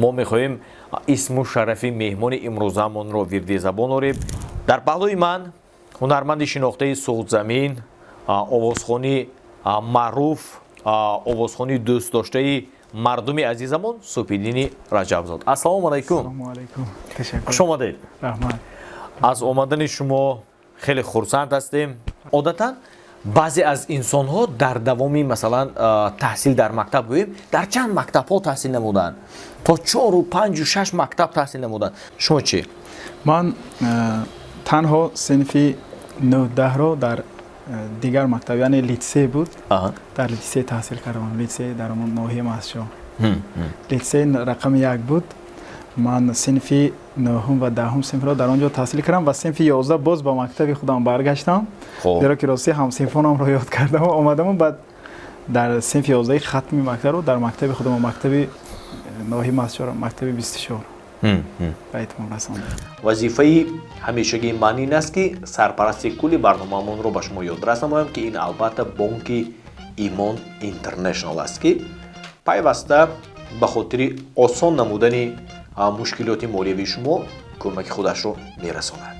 Мо мехоҳем исму шарафи меҳмони имрӯзаамонро вирди забон орем. Дар паҳлӯи ман ҳунарманди шинохтаи Суғдзамин, овозхони маъруф, овозхони дӯстдоштаи мардуми азизамон Субҳиддини Раҷабзод. Ассалому алайкум. Хуш омадед. Аз омадани шумо хеле хурсанд ҳастем. Одатан баъзе аз инсонҳо дар давоми, масалан, таҳсил дар мактаб, гӯем, дар чанд мактабҳо таҳсил намуданд, то чору панҷу шаш мактаб таҳсил намуданд. Шумо чӣ? Ман танҳо синфи 9-10-ро дар дигар мактаб, яъне литсей буд, дар литсей таҳсил кардам. Литсей дар он ноҳияи Мастчоҳ, литсей рақами 1 буд. Ман синфи 9-ум ва 10-ум синфро дар он ҷо таҳсил кардам ва синфи 11 боз ба мактаби худам баргаштам, зеро ки рости ҳамсинфонамро ёд кардаму омадаму баъд дар синфи 11 хатми мактабро дар мактаби худам, мактаби ноҳияи Мастчоҳ, мактаби 24 ба итмом расондам. Вазифаи ҳамешагии ман ин аст, ки сарпарасти кулли барномаамонро ба шумо ёдрас намоям, ки ин албатта бонки Имон Интернешнал аст, ки пайваста ба хотири осон намудани мушкилоти молиявии шумо кӯмаки худашро мерасонад.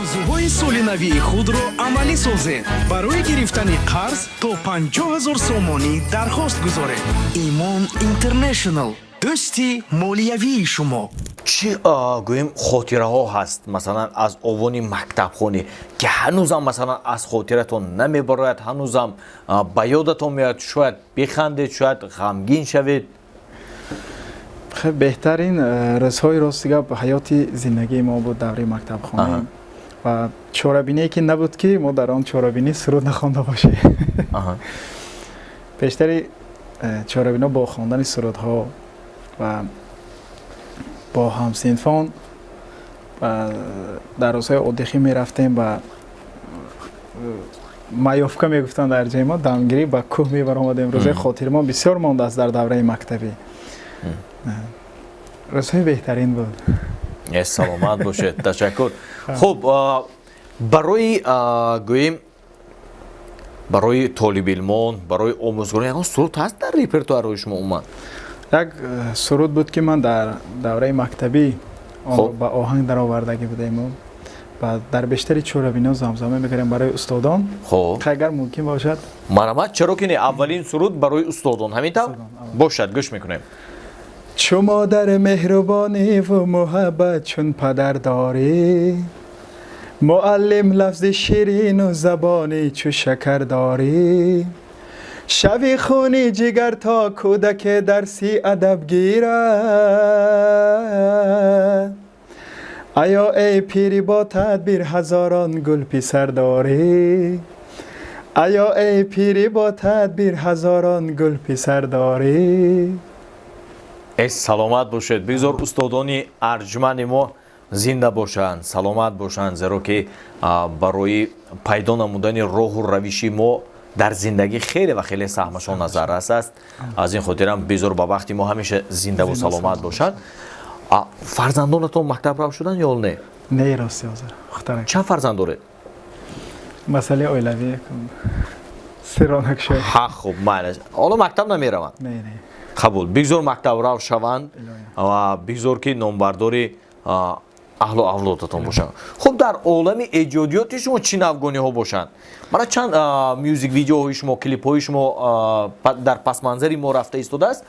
Орзуҳои соли навии худро амалӣ созед. Барои гирифтани қарз то 50 000 сомонӣ дархост гузоред. Имон Интернешнл, дӯсти молиявии шумо. Чӣ, гӯем, хотираҳо ҳаст, масалан, аз овони мактабхонӣ, ки ҳанӯзам, масалан, аз хотиратон намебарояд, ҳанӯзам ба ёдатон меояд, шояд бихандед, шояд ғамгин шавед? Хеле беҳтарин рӯзҳои, рости гап, ҳаёти зиндагии мо буд давраи мактабхонӣ ва чорабиние ки набуд, ки мо дар он чорабинӣ суруд нахонда бошем. Бештари чорабино бо хондани сурудҳо ва бо ҳамсинфон дар рӯзҳои оддихӣ мерафтем ба маёвка, мегуфтанд дар ҷои мо, дамгирӣ ба кӯҳ мебаромадем. Рӯзҳои хотирмон бисёр мондааст дар давраи мактабӣ. Рӯзҳои беҳтарин буд. Саломат бошед, ташаккур. Хуб, барои, гӯем, барои толибилмон, барои омӯзгорон ягон суруд ҳаст дар репертуарҳои шумо умуман? Як суруд буд, ки ман дар давраи мактабӣ онро ба оҳанг даровардагӣ будем ва дар бештари чорабино замзама мекардем барои устодон. Агар мумкин бошад. Марҳамат, чаро ки не. Аввалин суруд барои устодон, ҳамин тавр бошад, гӯш мекунем. Чу модар меҳрубониву муҳаббат чун падар дорӣ, муаллим лафзи ширину забони чу шакар дорӣ, шави хуни ҷигар то кӯдаке дарси адаб гирад, аё эй пири бо тадбир ҳазорон гул писар дорӣ, аё эй пири бо тадбир ҳазорон гул писар дорӣ. Э, саломат бошед. Бигзор устодони арҷманди мо зинда бошанд, саломат бошанд, зеро ки барои пайдо намудани роҳу равиши мо дар зиндагӣ хеле ва хеле саҳмашон назаррас аст. Аз ин хотирам бигзор ба вақти мо ҳамеша зиндаву саломат бошанд. Фарзандонатон мактабрав шуданд ё не? Не, рости, ҳозир хутарак. Чанд фарзанд доред? Масъалаи оилавӣ сирро накушоед. Ҳа, хуб, майли. Ҳоло мактаб намераванд? Не. Қабул, бигзор мактабрав шаванд ва бигзор ки номбардори аҳлу авлодатон бошанд. Хуб, дар олами эҷодиёти шумо чӣ навгониҳо бошанд? Мана чанд мюзик видеоҳои шумо, клипҳои шумо дар пасманзари мо рафта истодааст.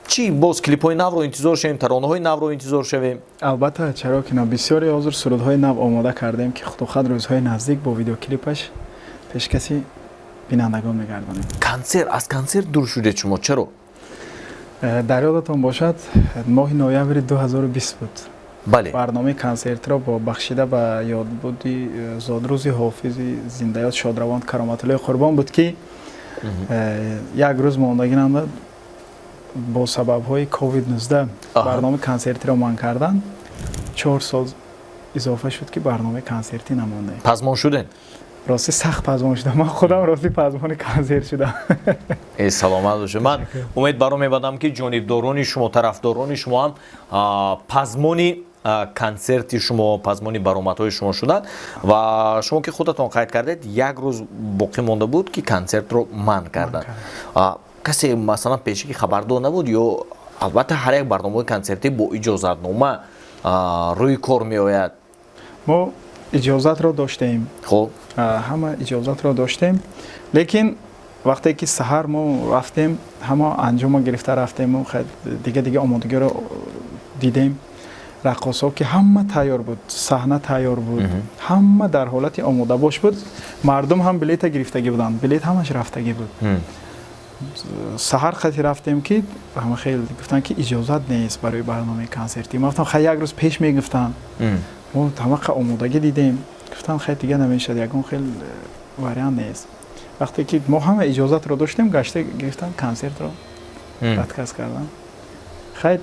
Чӣ боз, клипҳои навро интизор шавем, таронаҳои навро интизор шавем? Албатта, чаро ки на. Бисёре ҳозир сурудҳои нав омода кардем, ки худохоҳад рӯзҳои наздик бо видеоклипаш пешкаси бинандагон мегардонем. Консерт, аз консерт дур шудед шумо, чаро? Дар ёдатон бошад, моҳи ноябри 2020 буд. Барномаи консертро бо бахшида ба ёдбуди зодрӯзи ҳофизи зиндаёд шодравон Кароматуллои Қурбон буд, ки як рӯз мондагӣ нанда бо сабабҳои COVID-19 барномаи консертиро манъ карданд. 4 сол изофа шуд, ки барномаи консертӣ намондаем. Пазмон шудем? Рости, сахт пазмон шудам. Ман худам рости пазмони консерт шудам. Э, саломат бошед. Ман умед баро мебандам, ки ҷонибдорони шумо, тарафдорони шумо ҳам пазмони консерти шумо, пазмони баромадҳои шумо шуданд. Ва шумо ки худатон қайд кардед, як рӯз боқӣ монда буд, ки консертро манъ карданд. Касе, масалан, пешакӣ хабардор набуд ё албатта ҳар як барномаи консертӣ бо иҷозатнома рӯи кор меояд? Мо иҷозатро доштем. Ҳама иҷозатро доштем, лекин вақте ки саҳар мо рафтем, ҳама анҷома гирифта рафтему дига дига омодагиро дидем, раққосҳо ки ҳама тайёр буд, саҳна тайёр буд, ҳама дар ҳолати омодабош буд, мардум ҳам билета гирифтагӣ буданд, билет ҳамаш рафтагӣ буд. Саҳар қати рафтем, ки ҳама хел гуфтанд, ки иҷозат нест барои барномаи консертӣ. Ма гуфтам, хай, як рӯз пеш мегуфтанд, мо ҳамақа омодагӣ дидем. Гуфтанд, хай, дига намешад, ягон хел вариант нест. Вақте ки мо ҳама иҷозатро доштем, гашта гирифтан, консертро отказ кардан. Хай,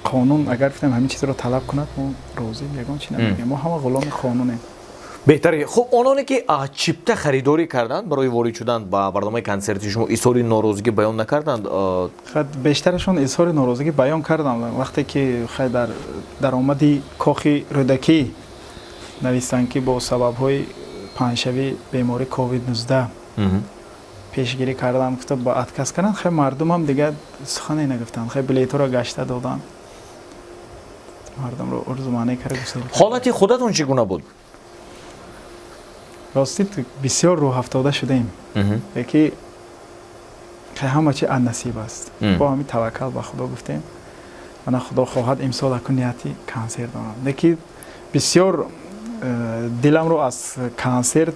қонун агар гуфтем ҳамин чизро талаб кунад, мо розӣ, ягон чи намегӯем, мо ҳама ғуломи қонунем. Беҳтаре. Хуб, ононе ки чипта харидорӣ карданд барои ворид шудан ба барномаи консерти шумо, изҳори норозигӣ баён накарданд? Бештарашон изҳори норозигӣ баён карданд. Вақте ки хай дар даромади кохи Рӯдакӣ навистанд, ки бо сабабҳои паҳншавии бемории ковид-19 пешгирӣ кардан гуфта ба отказ карданд. Хай, мардумам дигар сухане нагуфтанд. Хай, билетҳоро гашта доданд, мардумро урзуманӣ карда гусел. Ҳолати худатон чӣ гуна буд? Ростӣ, бисёр рӯҳафтода шудем, яки ҳама чи аз насиб аст. Бо ҳамин таваккал ба Худо гуфтем, ана, Худо хоҳад, имсол аку нияти консерт дорам. Леки бисёр диламро аз консерт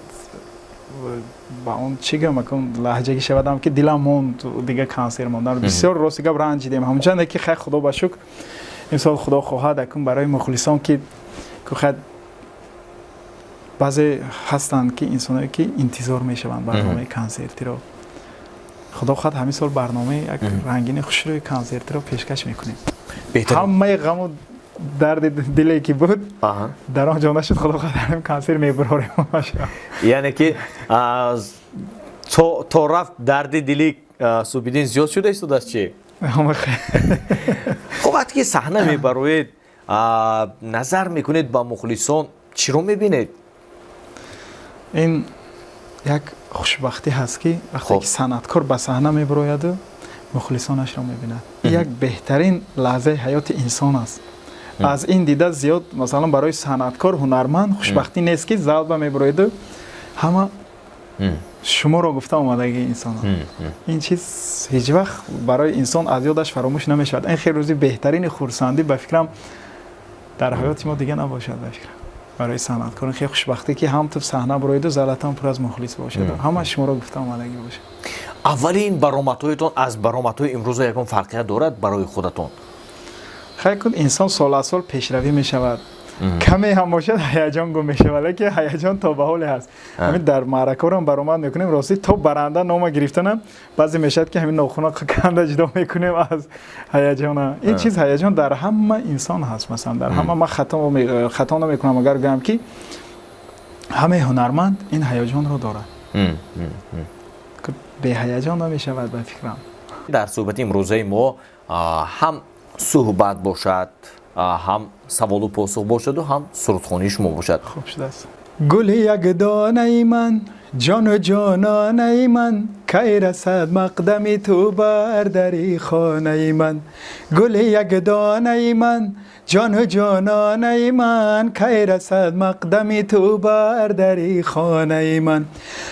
ба он чӣ гӯям, акун лаҳҷагӣ шавадам, ки дилам монд, дига консерт мондан. Бисёр, рости гап, ранҷидем ҳамчанде, ки хай, Худо ба шукр, имсол, Худо хоҳад, акун барои мухлисон, ки хай, баъзе ҳастанд, ки инсоное ки интизор мешаванд барномаи консертиро, Худо хоҳад, ҳамин сол барномаи як рангини хушрӯи консертиро пешкаш мекунем. Ҳамаи ғаму дарди диле ки буд, дар он ҷо нашуд, Худо хоҳад, ҳамин консерт мебурорем. Яъне ки то рафт дарди дили Субҳиддин зиёд шуда истодааст, чи? Хуб, вақте ки саҳна мебароед, назар мекунед ба мухлисон, чиро мебинед? Ин як хушбахтӣ ҳаст, ки вақте ки санъаткор ба саҳна мебарояду мухлисонашро мебинад, як беҳтарин лаҳзаи ҳаёти инсон аст. Аз ин дида зиёд, масалан, барои санъаткор, ҳунарманд хушбахтӣ нест, ки залба мебароеду ҳама шуморо гуфта омадагии инсон. Ин чиз ҳеҷ вақт барои инсон аз ёдаш фаромӯш намешавад. Ин хел рӯзи беҳтарини хурсандӣ, ба фикрам, дар ҳаёти мо дига набошад. Ба фикрам, барои санъаткор хеле хушбахтӣ, ки ҳам ту саҳна бароиду залатан пур аз мухлис бошад, ҳама шуморо гуфта омадагӣ бошад. Аввалин баромадҳоятон аз баромадҳои имрӯза ягон фарқият дорад барои худатон? Хай кун, инсон сол аз сол пешравӣ мешавад, каме ҳам бошад, ҳаяҷон гум мешавад, лекин ҳаяҷон то ба ҳоле ҳаст. Ҳамин дар маъракаҳоам баромад мекунем, ростӣ, то баранда нома гирифтанам, баъзе мешавад, ки ҳамин нохуна канда ҷудо мекунем аз ҳаяҷона. Ин чиз, ҳаяҷон дар ҳама инсон ҳаст, масалан, дар ҳама. Ман хато намекунам, агар гӯям, ки ҳамаи ҳунарманд ин ҳаяҷонро дорад. Беҳаяҷон намешавад, ба фикрам. Дар суҳбати имрӯзаи мо ҳам суҳбат бошад, ҳам саволу посух бошаду ҳам сурудхонии шумо бошад. Хуб шудааст. Гули якдонаи ман, ҷону ҷононаи ман, кай расад мақдами ту бар дари хонаи ман? Гули якдонаи ман, ҷону ҷононаи ман, кай расад мақдами ту бар дари хонаи ман?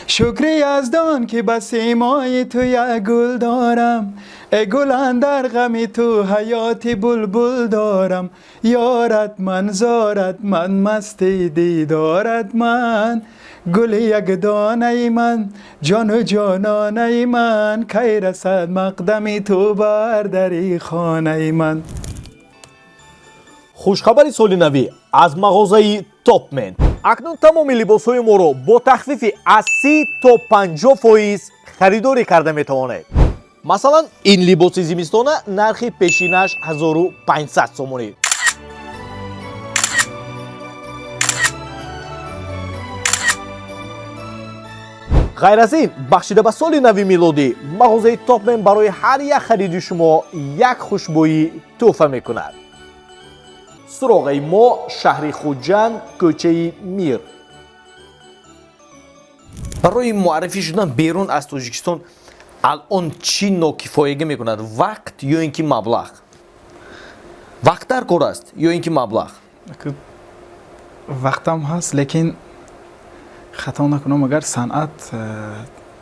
Шукри Яздон, ки ба симои ту як гул дорам. Э гул, андар ғами ту ҳаёти булбул дорам. Ёрат ман, зорат ман, масти дидорат ман. Гули якдонаи ман, ҷону ҷононаи ман, кай расад мақдами ту бар дари хонаи ман? Хушхабари соли навӣ аз мағозаи Топмен: акнун тамоми либосҳои моро бо тахфифи аз 30 то 50% харидорӣ карда метавонед. Масалан, ин либоси зимистона нархи пешинаш 1500 сомонӣ. Ғайр аз ин, бахшида ба соли нави милодӣ, мағозаи Топмен барои ҳар як хариди шумо як хушбӯӣ тӯҳфа мекунад. Суроғаи мо: шаҳри Хуҷанд, кӯчаи Мир. Барои муаррифӣ шудан берун аз Тоҷикистон алон чӣ нокифоягӣ мекунад: вақт ё ин ки маблағ? Вақт дар кор аст ё ин ки маблағ? Вақтам ҳаст, лекин хато накунам, агар санъат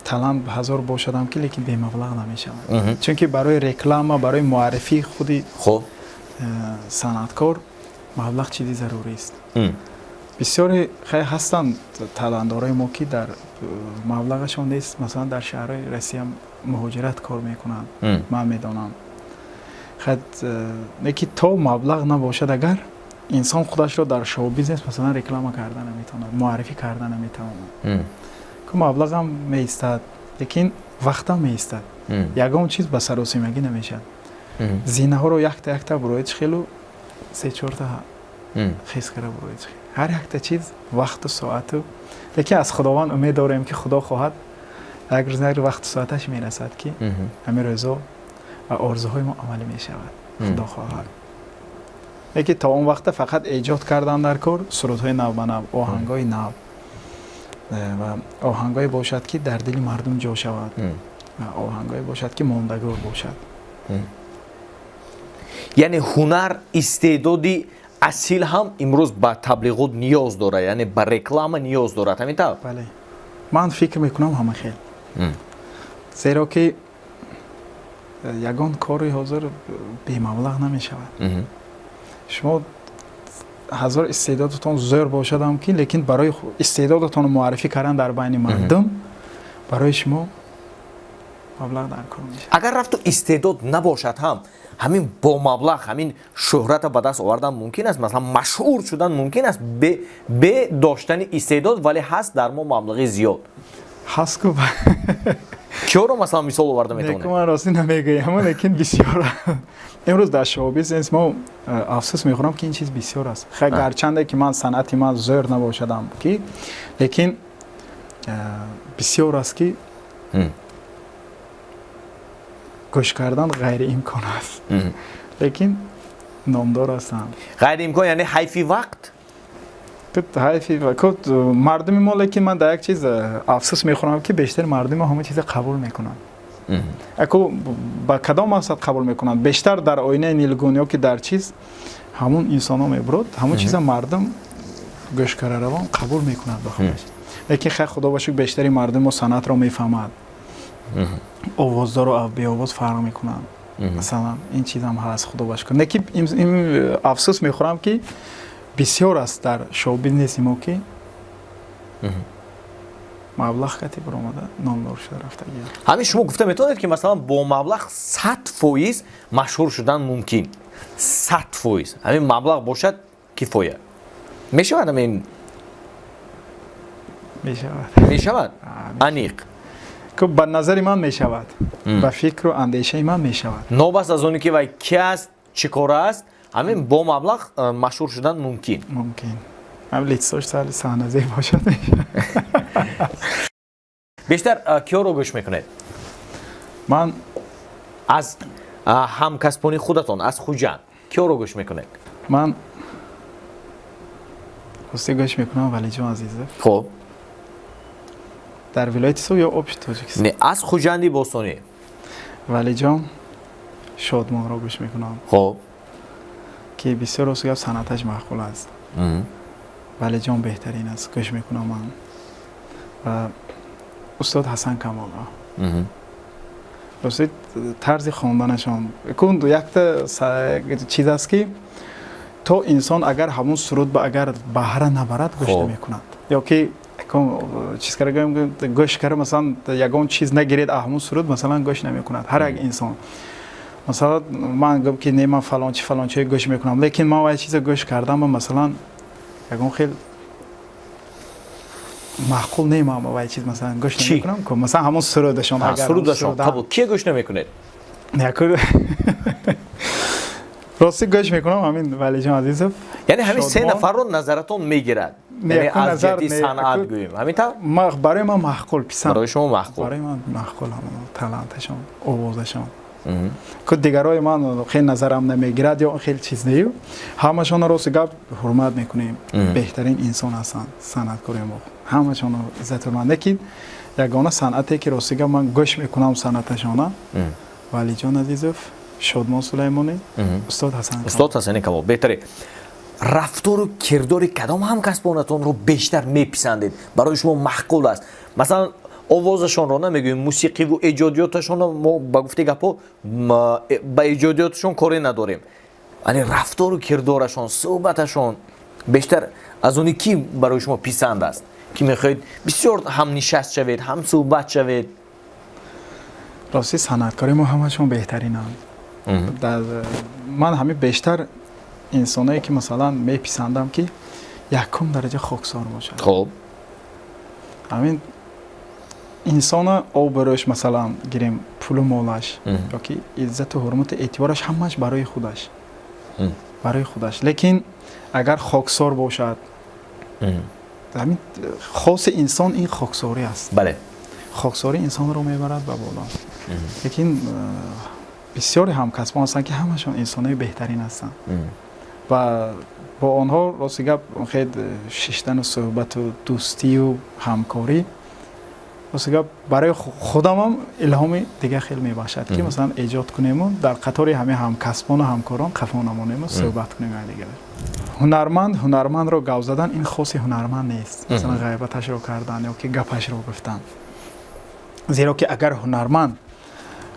талант ҳазор бошадам ки, лекин бемаблағ намешавад, чунки барои реклама, барои муаррифии худи санъаткор маблағ чизи зарурист. Бисёре хай ҳастанд талантдорои мо, ки дар маблағашон нест, масалан, дар шаҳрҳои Россия муҳоҷират кор мекунанд, ман медонам. Хай, лекин то маблағ набошад, агар инсон худашро дар шоу-бизнес, масалан, реклама карда наметавонад, муаррифӣ карда наметавонад. Ку маблағам меистад, лекин вақтам меистад, ягон чиз ба саросимагӣ намешавад. Зинаҳоро якта якта буроед, хелу се чорта хез кара буроед, ҳар якта чиз вақту соату. Лекин аз Худованд умед дорем, ки Худо хоҳад, як рӯз, як вақту соаташ мерасад, ки ҳамин рӯзо ва орзуҳои мо амалӣ мешавад, Худо хоҳад. Лекин то он вақта фақат эҷод кардан дар кор, сурудҳои навбанав, оҳангҳои нав ва оҳангҳое бошад, ки дар дили мардум ҷо шавад, ва оҳангҳое бошад, ки мондагор бошад. Яъне ҳунар, истеъдоди асил ҳам имрӯз ба таблиғот ниёз дорад, яъне ба реклама ниёз дорад, ҳамин тавр? Бале, ман фикр мекунам, ҳама хел, зеро ки ягон кори ҳозир бемаблағ намешавад. Шумо ҳазор истеъдодатон зӯр бошадам ки, лекин барои истеъдодатонро муаррифӣ кардан дар байни мардум барои шумо маблағ дар кор мешавад. Агар рафту истеъдод набошад ҳам, ҳамин бо маблағ ҳамин шӯҳрата ба даст овардан мумкин аст? Масалан, машҳур шудан мумкин аст бе доштани истеъдод, вале ҳаст дар мо маблағи зиёд? Ҳаст ку. Киёро, масалан, мисол оварда метавонем? Ман ростӣ намегӯям, лекин бисёр имрӯз дар шоу-бизнес мо афсӯс мехӯрам, ки ин чиз бисёр аст. Хай, гарчанде ки ман санъати ман зӯр набошадам ки, лекин бисёр аст, ки гӯш кардан ғайриимкон аст, лекин номдор ҳастанд. Ғайриимкон, яъне ҳайфи вақт? Ҳайфи мардуми мо. Лекин ман дар як чиз афсӯс мехӯрам, ки бештари мардуми мо ҳама чиза қабул мекунанд. Аку ба кадом мақсад қабул мекунанд? Бештар дар оинаи нилгун ё ки дар чиз ҳамун инсонҳо мебурод, ҳамун чиза мардум гӯшкараравон қабул мекунад ба худаш. Лекин хай, Худо ба шукр, бештари мардуми мо санъатро мефаҳмад, овоздору беовоз фарқ мекунанд, масалан, ин чизам ҳаст, Худо ба шукр. Лекин афсӯс мехӯрам, ки бисёр аст дар шоу-бизнеси мо, ки маблағ кати баромада, номдор шуда рафтагӣ. Ҳамин шумо гуфта метавонед, ки масалан, бо маблағ 100% машҳур шудан мумкин, 100% ҳамин маблағ бошад, кифоя мешавад, ҳамин? Мешавад. Мешавад, аниқ? Ба назари ман мешавад, ба фикру андешаи ман мешавад. Нобаст аз оне ки вай ки аст, чӣ кора аст, ҳамин бо маблағ машҳур шудан мумкин? Мумкин, ҳам лицош сали саҳназеб бошад. Бештар киёро гӯш мекунед? Ман аз ҳамкасбони худатон аз Хуҷанд киёро гӯш мекунед? Ман рости гӯш мекунам Валиҷон Азизов. Дар вилояти Суғд ё общий Тоҷикистон? Не, аз Хуҷанди бостонӣ. Валиҷон Шодмонро гӯш мекунам, ки бисёр, рост гап, санъаташ маъқул аст. Валиҷон беҳтарин аст, гӯш мекунам ман ва устод Ҳасан Камолро. Рости, тарзи хонданашон кун якта чиз аст, ки то инсон агар ҳамун суруд ба агар баҳра набарад, гӯш намекунад, ё ки чиз кара, гӯш кара, масалан, ягон чиз нагиред ҳамун суруд, масалан, гӯш намекунад ҳар як инсон. Масалан, ман гӯм, ки не, ман фалончи, фалончиро гӯш мекунам, лекин ман вай чиза гӯш кардам, масалан, ягон хел маъқул не, ман вай чиз, масалан, гӯш намекунам ку, масалан, ҳамон сурудашон. Сурудашон қабул. Кие гӯш намекунед? Рости гӯш мекунам ҳамин Валиҷон Азизов. Яъне ҳамин се нафарро назаратон мегирад. Яъне аз ҷиҳати санъат гӯем. Ҳамин тавр? Барои ман маъқул, писанд. Барои шумо маъқул. Барои ман маъқул ҳамон таланташон, овозашон. Ки дигарои ман хеле назарам намегирад ё хеле чиз нею. Ҳамашонро рости гап ҳурмат мекунем. Беҳтарин инсон ҳастанд санъаткори мо. Ҳамашонро иззат ҳурмат. Лекин ягона санъате ки рости гап ман гӯш мекунам санъаташона Валиҷон Азизов, Шодмон Сулаймонӣ, устод Ҳасан Камол. Устод Ҳасани Камол. Беҳтарин. Рафтору кирдори кадом ҳамкасбонатонро бештар меписандед? Барои шумо маъқул аст? Масалан, овозашонро намегӯем, мусиқиву эҷодиёташонро мо ба гуфтаи гапҳо ба эҷодиёташон коре надорем. Яъне рафтору кирдорашон, суҳбаташон бештар аз они кӣ барои шумо писанд аст? Ки мехоҳед бисёр ҳамнишаст шавед, ҳамсуҳбат шавед? Рости санъаткори мо ҳамашон беҳтаринанд. Ман ҳамин бештар инсоное ки масалан меписандам ки якум дараҷа хоксор бошад. Хоб. Ҳамин инсона обрӯш масалан гирем пулу молаш ёки иззату ҳурмату эътибораш ҳамааш барои худаш. Барои худаш. Лекин агар хоксор бошад, ҳамин хоси инсон ин хоксорӣ аст. Бале. Хоксорӣ инсонро мебарад ба боло. Лекин бисёре ҳамкасбон ҳастанд ки ҳамашон инсонои беҳтарин ҳастанд. Ва бо онҳо рости гап хел шиштану суҳбату дӯстию ҳамкорӣ рости гап барои худамам илҳоми дигар хел мебахшад ки масалан эҷод кунему дар қатори ҳамин ҳамкасбону ҳамкорон қафо намонему суҳбат кунем якдигар. Ҳунарманд ҳунармандро гап задан ин хоси ҳунарманд нест. Масалан ғайбаташро кардан ё ки гапашро гуфтан. Зеро ки агар ҳунарманд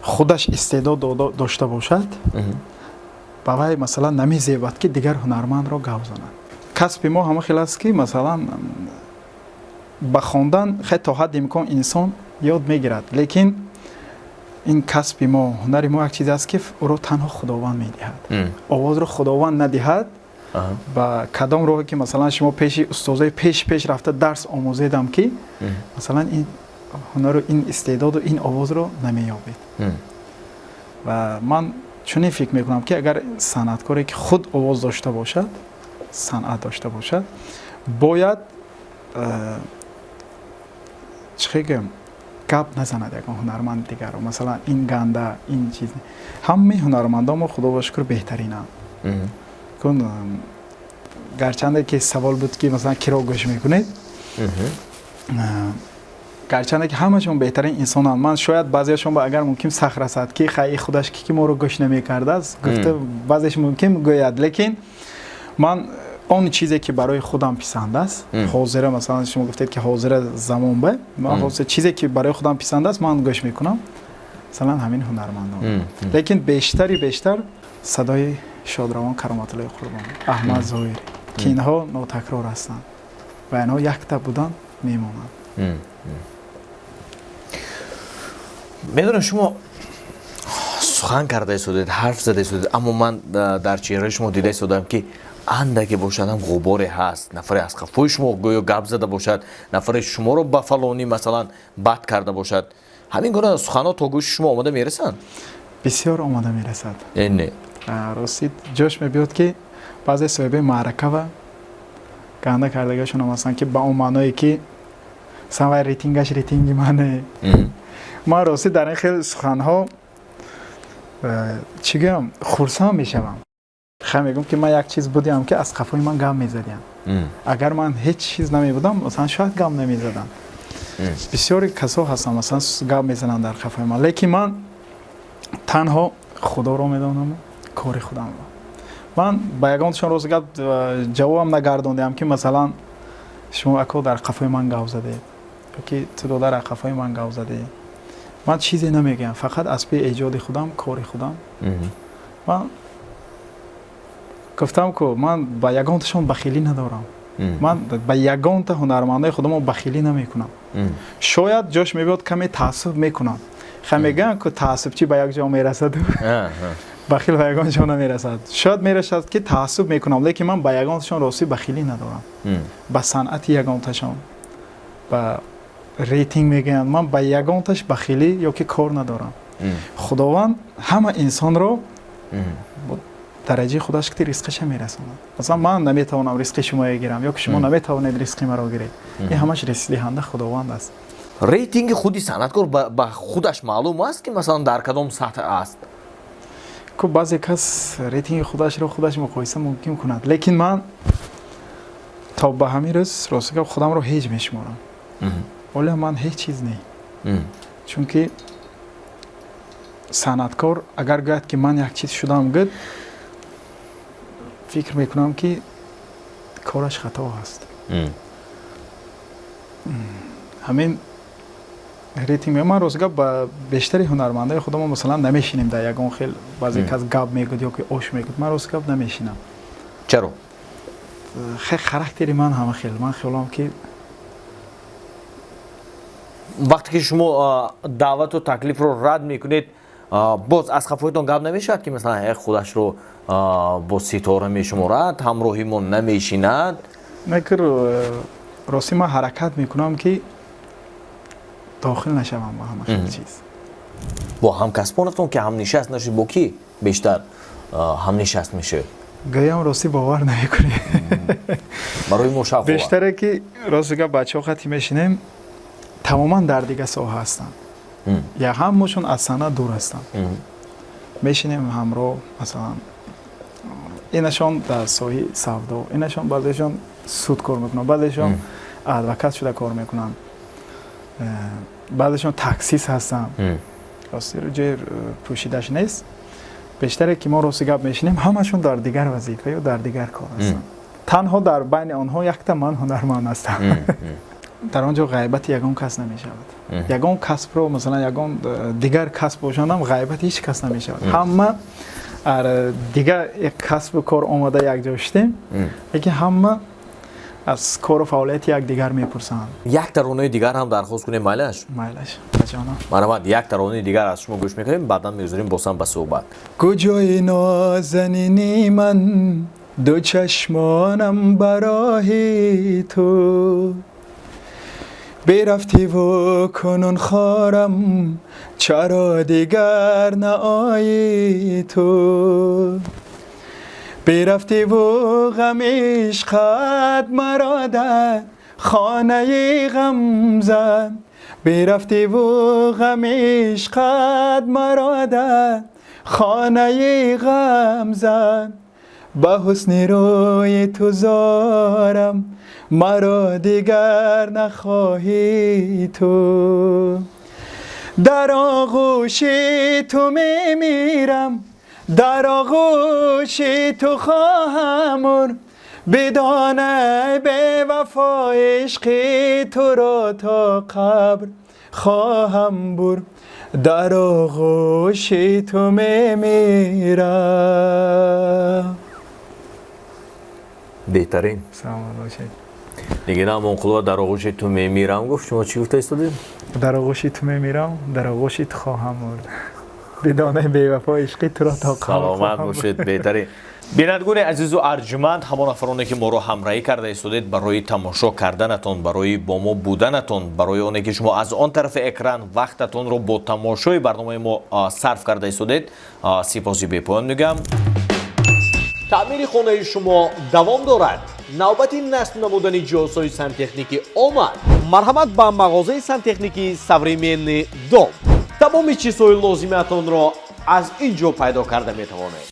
худаш истеъдод дошта бошад, ба вай масалан намезебад ки дигар ҳунармандро гап занад. Касби мо ҳама хел аст ки масалан ба хондан хел то ҳадди имкон инсон ёд мегирад, лекин ин касби мо, ҳунари мо як чиз аст ки ӯро танҳо Худованд медиҳад. Овозро Худованд надиҳад, ба кадом роҳе ки масалан шумо пеши устозои пеш рафта дарс омӯзедам ки масалан ин ҳунару ин истеъдоду ин овозро намеёбед. Ва ман чунин фикр мекунам ки агар санъаткоре ки худ овоз дошта бошад, санъат дошта бошад, бояд чӣ хел гӯям, гап назанад ягон ҳунарманди дигарро. Масалан ин ганда, ин чиз. Ҳамаи ҳунармандон мо худо ба шукр беҳтаринанд. Кун гарчанде ки савол буд ки масалан киро гӯш мекунед, гарчанде ки ҳамашон беҳтарин инсонанд, ман шояд баъзеашон агар мумкин сахт расад ки хай худаш ки моро гӯш намекардааст, гуфта баъзеш мумкин гӯяд, лекин ман он чизе ки барои худам писанд аст, ҳозира масалан шумо гуфтед ки ҳозира замон ба, ман ҳозир чизе ки барои худам писанд аст ман гӯш мекунам, масалан ҳамин ҳунармандон. Лекин бештари бештар садои шодравон Кароматуллои Қурбон, Аҳмад Зоҳир, ки инҳо нотакрор ҳастанд ва инҳо якта будан мемонанд. Медонам шумо сухан карда истодед, ҳарф зада истодед, аммо ман дар чеҳраи шумо дида истодам ки андаке бошад ҳам ғуборе ҳаст. Нафаре аз қафои шумо гӯё гап зада бошад, нафаре шуморо ба фалонӣ масалан бад карда бошад. Ҳамин гуна суханҳо то гӯши шумо омода мерасанд? Бисёр омода мерасад. Не. Рости ҷош мебиёд ки баъзе соҳибаи маърака ва ганда кардагиашон ҳастанд ки ба он маъное ки масалан вай рейтингаш рейтинги мане. Ман рости дар ин хел суханҳо чӣ гӯям, хурсанд мешавам. Хай мегӯям ки ман як чиз будиам ки аз қафои ман гап мезадиам. Агар ман ҳеҷ чиз намебудам, масалан шояд гап намезадам. Бисёре касо ҳастанд масалан гап мезананд дар қафои ман, лекин ман танҳо Худоро медонаму кори худамро. Ман ба ягонташон рост гап ҷавобам нагардондиам ки масалан шумо ако дар қафои ман гап задед ё ки ту додар аз қафои ман гап задӣ. Ман чизе намегӯям, фақат аз пи эҷоди худам, кори худам. Ман гуфтам ку ман ба ягонташон бахилӣ надорам. Ман ба ягонта ҳунармандои худамо бахилӣ намекунам. Шояд ҷош мебиёд каме таассуб мекунам. Хай мегӯям ку таассубчӣ ба як ҷо мерасаду бахил ба ягон ҷо намерасад. Шояд мерасад ки таассуб мекунам, лекин ман ба ягонташон ростӣ бахилӣ надорам. Ба санъати ягонташон, ба рейтинг мегӯянд, ман ба ягонташ бахилӣ ё ки кор надорам. Худованд ҳама инсонро Дараҷаи худаш ки ризқиша мерасонад. Масалан, ман наметавонам ризқи шуморо гирам, ё ки шумо наметавонед ризқи маро гиред. Ин ҳамаш ризқдиҳанда Худованд аст. Рейтинги худи санъаткор ба худаш маълум аст, ки масалан дар кадом сатҳ аст? Ку баъзе кас рейтинги худашро худаш муқоиса мумкин кунад, лекин ман то ба ҳамин рӯз рости гап худамро ҳеҷ мешуморам. Оле ман ҳеҷ чиз не. Чунки санъаткор агар гӯяд, ки ман як чиз шудам, гӯд, фикр мекунам, ки кораш хато аст. Ҳамин рейтинг, ман рост гап ба бештари ҳунармандаи худамон масалан намешинем дар ягон хел. Баъзе кас гап мегӯд ё ки ош мегӯд, ман рост гап намешинам. Чаро? Хе, характери ман ҳама хел, ман хиёлам ки Вақте ки шумо даъвату таклифро рад мекунед, боз аз хафоятон гап намешавад, ки масалан худашро бо ситора мешуморад, ҳамроҳи мо намешинад? Накр, рости ман ҳаракат мекунам, ки дохил нашавам ба ҳама хел чиз. Бо ҳамкасбонатон ки ҳамнишаст нашед, бо кӣ бештар ҳамнишаст мешавед? Гӯям, ростӣ бовар намекунед. Барои мо шавқ. Бештаре ки рости гап бачаҳо хати мешинем, тамоман дар дигар соҳа ҳастанд, я ҳамашон аз санъат дур ҳастанд. Мешинем ҳамроҳ, масалан, инашон дар соҳаи савдо, инашон, баъзешон суд кор мекунанд, баъзешон адвокат шуда кор мекунанд, баъзешон таксист ҳастанд. Рости ҷои пӯшидаш нест. Бештаре ки мо рости гап мешинем, ҳамашон дар дигар вазифа ё дар дигар кор ҳастанд. Танҳо дар байни онҳо якта ман ҳунарманд ҳастам. Дар он ҷо ғайбати ягон кас намешавад. Ягон касбро, масалан, ягон дигар касб бошандам, ғайбати ҳеҷ кас намешавад. Ҳама дигар як касбу кор омада якҷо шудем, лекин ҳама аз кору фаъолияти якдигар мепурсанд. Як таронаи дигар ҳам дархост кунем, майлаш? Майлаш, ҷонам. Марҳамат, як таронаи дигар аз шумо гӯш мекунем, баъдан мегузарем бозам ба суҳбат. Куҷои нозанини ман, ду чашмонам бароҳи ту бирафтиву кунун хорам, чаро дигар наоӣ ту? Бирафтиву ғами ишқат маро дар хонаи ғам зад, бирафтиву ғами ишқат маро дар хонаи ғам зад. Ба ҳусни рӯи ту зорам, маро дигар нахоҳӣ ту. Дар оғӯши ту мемирам, дар оғӯши ту хоҳам мурд, бидон эй бевафо, ишқи туро то қабр хоҳам бурд. Дар оғӯши ту мемирам. Беҳтарин. Саломат бошед. Нигина Амонқулова дар оғӯши ту мемирам гуфт, шумо чӣ гуфта истодед? Дар оғӯши ту мемирам, дар оғӯши ту хоҳам мурд, бидон эй бевафо, ишқи туро то қабр Саломат хоҳам бошед, беҳтарин. Бинандагони азизу арҷуманд, ҳамон нафароне ки моро ҳамроҳӣ карда истодед, барои тамошо карданатон, барои бо мо буданатон, барои оне ки шумо аз он тарафи экран вақтатонро бо тамошои барномаи мо сарф карда истодед, сипоси бепоён мегӯям. Таъмири хонаи шумо давом дорад. Навбати насб намудани ҷиҳозҳои сантехникӣ омад. Марҳамат ба мағозаи сантехникии «Современный дом». Тамоми чизҳои лозимиатонро аз ин ҷо пайдо карда метавонед.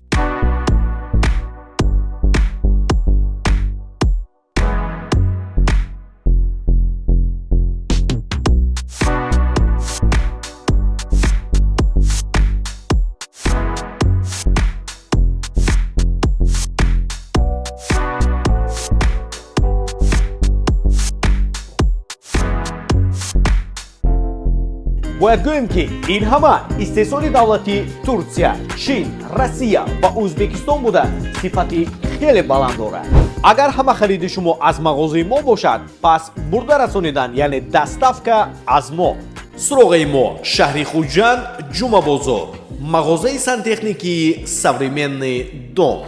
Бояд гӯем, ки ин ҳама истеҳсоли давлати Турсия, Чин, Россия ва Ӯзбекистон буда, сифати хеле баланд дорад. Агар ҳама хариди шумо аз мағозаи мо бошад, пас бурда расонидан, яъне доставка аз мо. Суроғаи мо: шаҳри Хуҷанд, Ҷумъабозор, мағозаи сантехникии «Современный дом».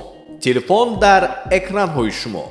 Телефон дар экранҳои шумо.